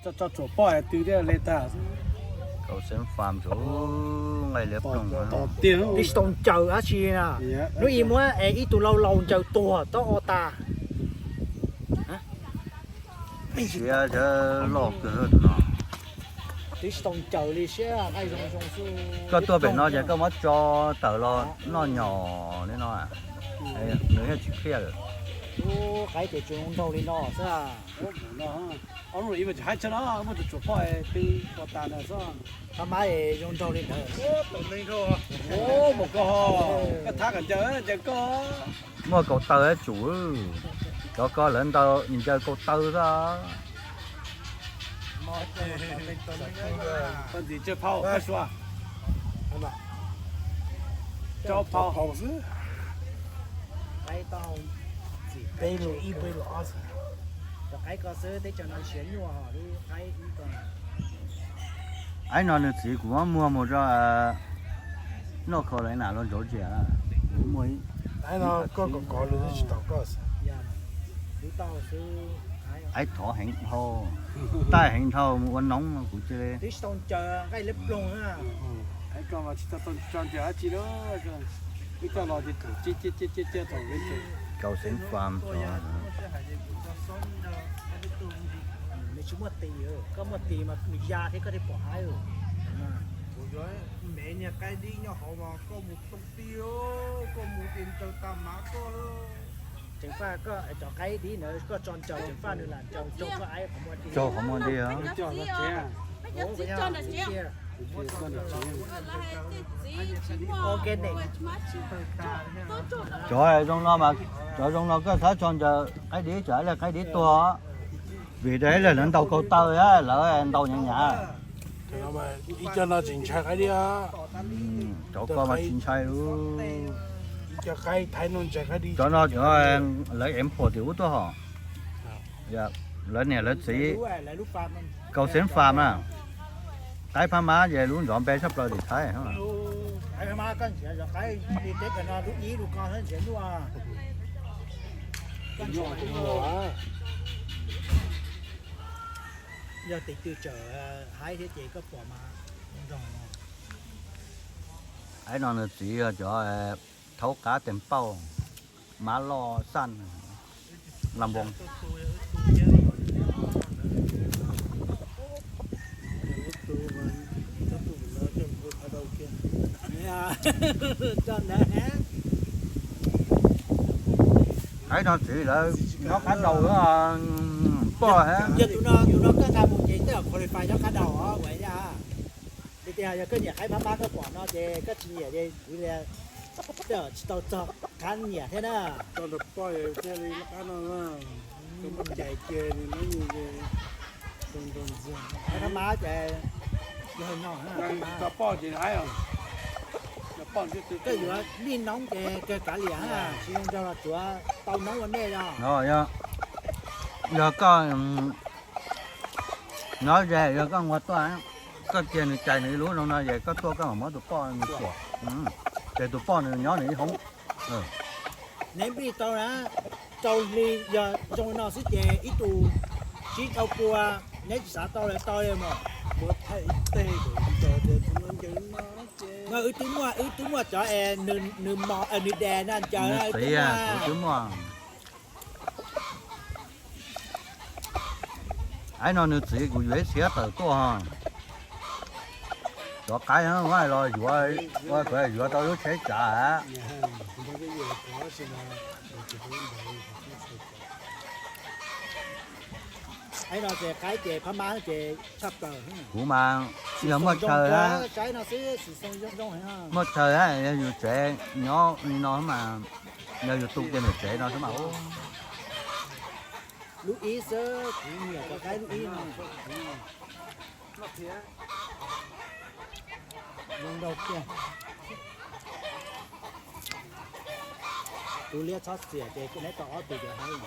Tso tsuam poj twg thiaj li tag. Kaus xeeb fam tsuas nqaij liab ploog. Twb tsis tau ncaws dab tsi na. Hnub ib muab es ib tug laus laus ncaws tuag tob o tas. Siab loj kawg tus no. Twb tsis tau ncaws li siab nqaij zoo zoo xwb. Koj tuaj pem no ces koj muab tso tawm los noj nyom li no, nws thiaj tsis phiaj lawm. Qaib ces tsuas zoo nraug li no xwb. Ib tsis hais tsawg no muaj tus tsuam poj twg ua tas ntawd xwb. Qab mab zoo nraug li ntawd. Mus koj, koj thab kom ncaws, ncaws koj. Muaj kaus taw tsum, cov ko lawv ncaws kaus taw xwb. Ntxim tsawg phau, rau phau xwb. Peb lus ib, peb lus ob. Cov qaib ko xwb teb chaws no siav nyuaj hos lub qaib ib ko. Qaib no nws txiv kuv muab muag mus rau noj kho lawv nam los ntsoov tsiam. Kuv muag ib, koj kom kov lus twb tsis tau koj xwb. Qaib thov heev dhau, taij heev dhau mus ua noob no kuv cia li. Twb tsis tau ncaws nqaij liab ploog na. Tsis tau tso ncaws dab tsi lawm, wb coj los ces kaus xeeb fam. Nws tsis muaj tis, koj muaj tis mas nws ya thiab koj thiaj pom haib. Kuv yuav me niag qaib dib nyob hauv mas koj mus tau ti, koj mus ces ncaws tag mav koj. Tseem faj koj cov qaib dib ntawd koj tso ncaws tseem faj nws lam ncaws raug koj aib qhov muag dib. Raug qhov muag dib. Cov zoo no mas, cov zoo no koj txhob tso ncaws qaib dib, tsam ib pliag qaib dib tuag. Vim rau ib pliag lawv ntaus kaus taw, lawv ntaus nyav nyav. Ib co no tsis ntshai qaib dib. Cov ko mas tsis ntshai. Cov no cov lawv ev phuam tim ub tuaj hos. Lawv niam lawv txiv, kaus xeeb fam na. Qaib phab mab ces lub nrov npe tshaj plaws tim Thaib. Yog tes twg tseem haib thiab ces koj pom mas nrog. Qaib no nws txiv yog cov thaub qab tes pauj, mab loj xaj, lam npoo. Qaib no txiv lawv nyob qab daus poj. Yog tus no, tus no koj nqa mus ces tej zaum qualify nyob qab daus os. Tias yog koj nyiam qaib phab mab koj pom no ces koj tsis nyiam ces kuv li tej zaum tsis tau txog qab nyiam thiab na. Qaib phab mab ces yog no, koj yuav lij noob ces kawg kav liam, tsis zoo nraug los tsuav tau noob ua ntej os. Yog koj nyob ze, yog koj nqua tuaj, koj cia nws cais nws ib lub zoo no ces koj tuaj koj mam muab tus poj nws tuam, ces tus poj nws nyob nws ib hoob. Neb npij tau na, rau hli yog zoo li no xwb ces ib tug tsib rau pua, neb tsis xav tau los tau li mas. Wb twb muaj, wb twb muaj cov es nws mos nws des na ncaws na, wb twb muaj. Qaib no nws txiv kuv yuav ib txhia tawm tuaj. Cov qaib no los yuav, yuav tau lub tsheb tsav. Qaib no ces qaib ces phab mab ces tshaj plaws. Kuv mas yog muaj chaw, muaj chaw yog yus tsev nyob li no mas, yog yus tu kiag nws tsev no xwb mas. Lub ib xwb, kuv nyiam cov qaib lub ib no. Zoo nraug tiag. Tus liab txhob xiam ces neb tau ob tug cov haib.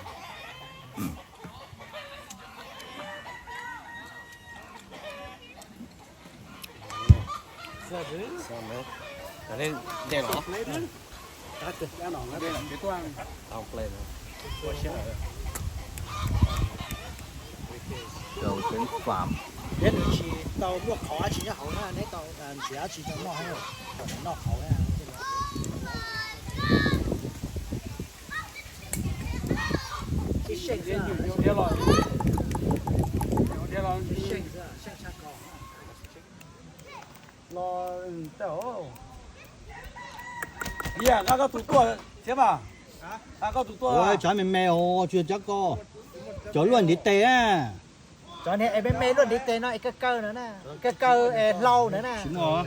Rau teeb fam. Neb tsis tau muaj qhauv dab tsi nyob hauv na, neb tau nrhiav dab tsi rau noj, noj qhauv na. Los, nqa koj tus tuaj thiab mas. Nqa koj tus tuaj. Tsov me me os, tsis yog cov ko. Cov luaj ntiv tes na. Cov niag es me me luaj ntiv tes no es kaw kaw no na, kaw kaw es hlau na na. Tsis muaj.